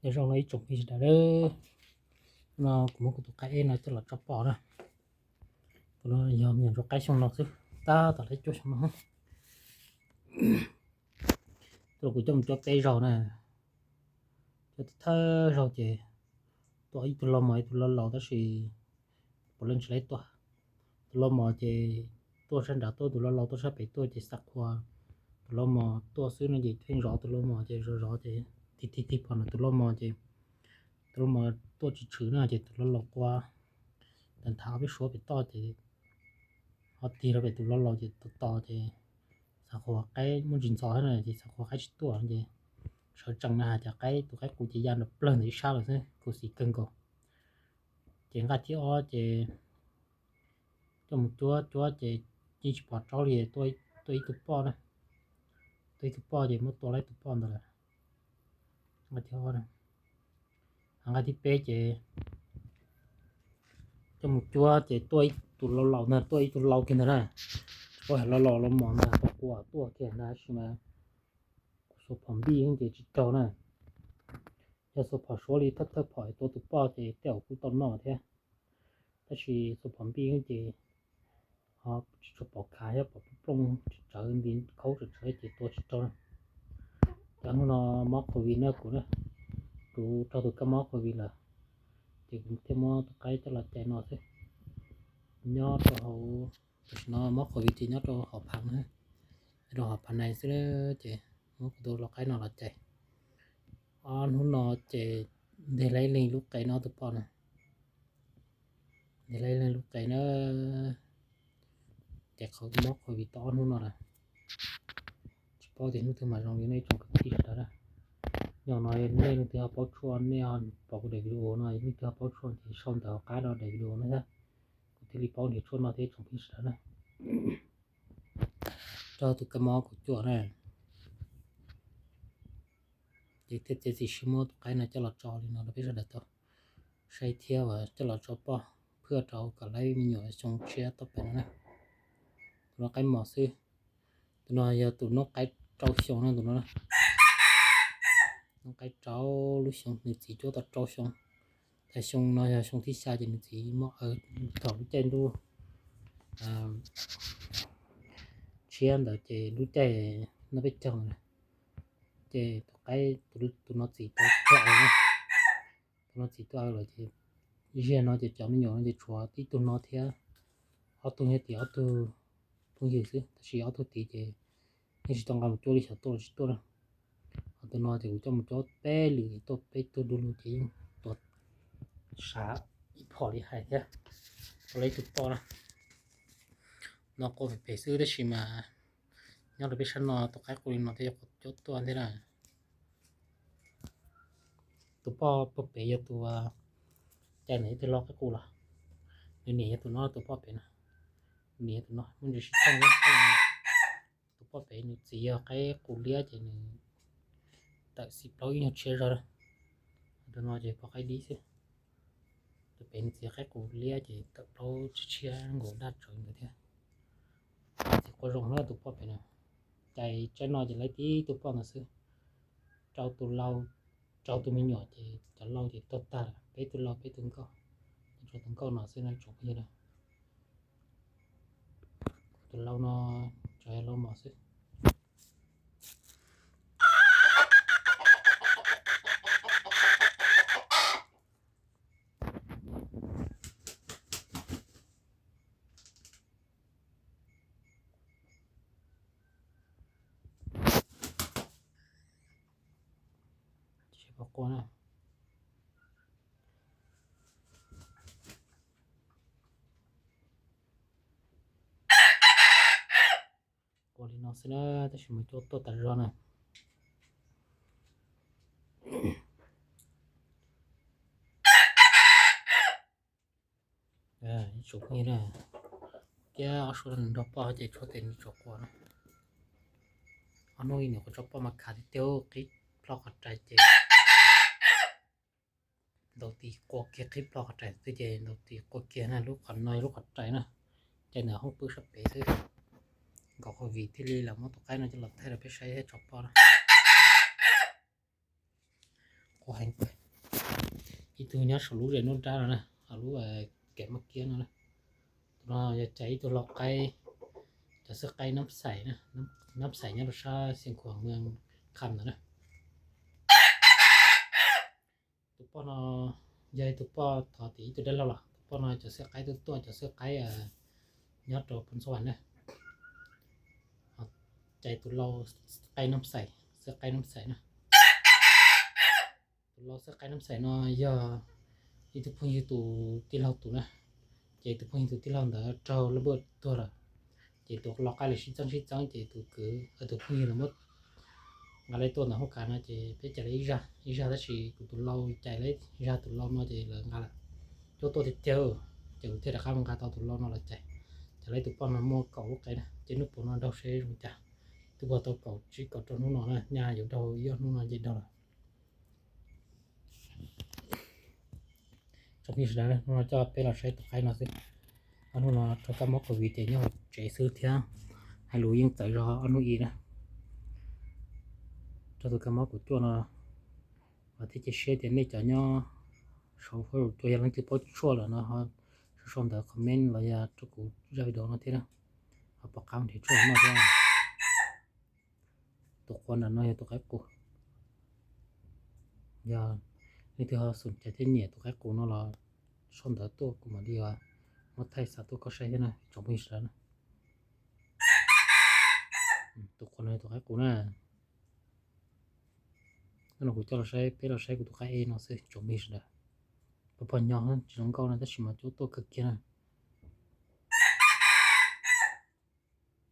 Nyob zoo no ib tsoom phooj ywg sawv daws, no kuv muab kuv tus qaib no coj los tso poj na. Tus no yog me nyuam ntsuag qaib xyoo no xwb, tab tom lawv cuab xyoo no. Tus no kuv coj mus cuab peb zaug na, cuab thawj zaug ces tuaj ib tug loj mos ib tug loj laus tab sis puav leej tsis laib tuaj. Tus loj mos ces tuaj sab nrad tuaj, tus loj laus tuaj sab pem tuaj ces xav qhua tus loj mos tuaj xwb no ces pheej zov tus loj mos ces zov zov ces tig tig tig pom no tus loj mos ces tus loj mos tuaj tsis tshwm na ces tus loj laus qua tag ntham ob peb suab pem toj ces ho tig rau pem tus loj laus ces tos tos ces xav qhua qaib muaj ntsis ntxhov thiab na ces xav qhua qaib tsis tuaj ces sawv tsees na hais tias qaib, tus qaib qus ces ya nram plawg ntawm ib sab lawm xwb, khuv xim kawg nkaus. Ces nqaij thib ob ces coj mus cuab cuab ces yeej tsis pom raub li, tuaj ib tug poj na, tuaj ib tug poj ces muab tua laib tus poj ntawd lawm. Nqaij thib ob, nqaij thib peb ces coj mus cuab ces tuaj ib tug laus laus ntag, tuaj ib tug laus kiag ntag na. Tsis paub hais laus laus laus mos ntag, qua tuaj kiag ntag tab sis mas xuas phom npij ces tsis raug na. Yog xuas phom suav li thawj thawj phom tua tus poj ces tej zaum kuj tau noj thiab. Tab sis xuas phom npij ces ho tsis tshua pom khav thiab, pom plooj plooj tsawv nti khaub tsawv tsawv ces tua tsis raug na. Ces hnub no mob covid na kuv na, kuv raug tus kab mob covid lawm, ces kuv thiaj muab tus qaib coj los cais no xwb. Nyob rau hauv, tam sim no mob covid ces nyob rau hauv phav na, nyob rau hauv phav nais xwb ces muab kuv tus lau qaib no los cais. Ob hnub no ces nteg laib leeg lub qe no tus poj na, nteg laib leeg lub qe na. Ces qhov mob covid tau ob hnub no lawm, tsis paub tias hnub twg mam zoo li nej tsoom kwv tij sawv daws na. Nyob no nej leej twg ho paub tshuaj, nej pom kuv daim video no leej twg ho paub tshuaj ces sau ntawv hauv qab rau daim video no thiab, kuv thiaj li paub nrhiav tshuaj noj thiab tsoom phooj ywg sawv daws na. Raug tus kab mob kuv cuam na. Ces thiaj txiav txim siab muab tus qaib no coj los tso li no rau peb sawv daws tau saib thiab coj los tso poj phwj rau kom laib me nyuam xyoo tshiab toj pem no na. Tus no qaib mos xwb. Tus no yog tus noob qaib rau xyoo na, tus no noob qaib rau lub xyoo, nws txiv cuab tau rau xyoo. Tag xyoo no yog xyoo thib xya ces nws txiv mob aws thaum lub caij ntuj tshiab ntawd ces lub caij noj peb caug na. Ces tus qaib, tus no txiv tuaj aws, tus no txiv tuaj aws lawm ces ziag no ces cov me nyuam no ces tshuav tib tug no thiab ob tug nyob tim ob tug phooj ywg xwb, tab sis ob tug tid ces yeej tsis tau nqa mus cuab li, xyov tuaj los tsis tuaj na. Ho tus no ces kuv coj mus cuab peb lwm ces tuaj peb tug du lug ces yeej tuag sav ib phom li hais thiab. Tua lawm ib tug poj na. No qua pem pem xwb tab sis mas nyob rau peb sab no tus qaib qus li no thiaj yog cuab tuaj thiab na. Tus poj pem yog tus cais ntawm ib tug lau qaib qus los, nws niam yog tus no, tus poj pem no, nws niam yog tus no, muaj ntsis sib thooj. Tus poj pem nws txiv yog qaib qus liab ces nws tawm xim plaub ib nyuag tshiab zog. Tus no ces poj qaib dib xwb. Tus pem nws txiv qaib qus liab ces tawm plaub tshiab tshiab nkaus daj tsawv ntawd thiab. Txiv qua zoo na tus poj pem no. Cais tsaib no ces laib tib tug poj ntawd xwb. Rau tus lau, rau tus me nyuam ces cov lau ces tuag tag lawm, peb tug lau peb tug nkauj, tshuav tus nkauj no xwb no tsoom phooj ywg na. Tus lau no tsuas yog lau mos xwb. Tsis pom qua na. Qua li no xwb na, tab sis mas cua tuaj tas zog na. Ib tsum phooj ywg na, thiab ob suab nrog poj ces tshuav tes nws tsuas qua na. Ob hnub ib nws qua tso poj mas khav tiag tiag, qhib plho qhov rais ces ntaus tis qua kiag, qhib plho qhov rais xwb ces ntaus tis qua kiag na. Lub qhov no lub qhov rais na, ces ntawm hoob pw sab pem xwb. Nkaus covid thiaj li lam muab tus qaib no coj los thaij rau peb saib thiab tso poj na. Qhuav heev kawg. Ib tug nyob saum lub zes nruab nrab no na, lub kev maj kiab no na. Tus no yog cais ib tug lau qaib, cov xwb qaib nab xais, nab xais nyob rau sab Xiav Khuam Mws Kham ntawd na. Tus poj no yog ib tug poj thov tim ib tug dab laug los. Tus poj no cov xwb qaib tuaj tuaj, cov xwb qaib nyob rau pos ntxuaj na. Cais tus lau qaib nab xais, xwb qaib nab xais na. Tus lau xwb qaib nab xais no yog ib tug phooj ywg tus tij laug tus na. Ces tus phooj ywg tus tij laug ntawd raug laj npawj tuag lawm. Ces tus lau qaib los sib txeeb sib txeeb ces tus kwv, tus phooj ywg los muab nqa lawv tuaj ntawm hoob kas no ces peb cais lawv ib zaj ib zaj, tab sis kuv tus lau cais lawv zaj tus lau no ces lawv nqa lawm. Cuab tuaj tiag tiag, ces kuv thiaj rov qab mus nqa tau tus lau no los cais. Cais lawv tus poj no muaj kaum lub qe na, ces hnub puas no daug seb zoo cas. Twb puag tau kaum tsib kaum rau hnub no na, nyaj yuav daug ib ob hnub no ces daug lawm. Tsoom phooj ywg sawv daws, hnub no coj peb los saib tus qaib no xwb. Ob hnub no raug kab mob covid ces nyob hauv tsev xwb thiab, hais lus yeej txawv zog ob hnub ib na. Raug tus kab mob kuv cuaj no, thiab cia siab tias nej cov nyob saum huab saum cua yog leej twg paub tshuaj lawm no ho sau sau ntawv comment los yog rau kuv zaj video no thiab na, ho pom qab nrhiav tshuaj noj thiab. Tus quav nram no yog tus qaib qus. Yog leej twg ho xom cai thiab nyiam tus qaib qus no los sau ntawv tuaj kuv mam li muab thaij xa tuaj koj saib thiab na tsoom phooj ywg sawv daws na. Tus quav no yog tus qaib qus na. Hnub no kuv coj los saib, peb los saib kuv tus qaib ev no xwb tsoom phooj ywg sawv daws. Pog pog nyo tsis zoo nkauj na tab sis mas cuab tuaj kawg kiag na.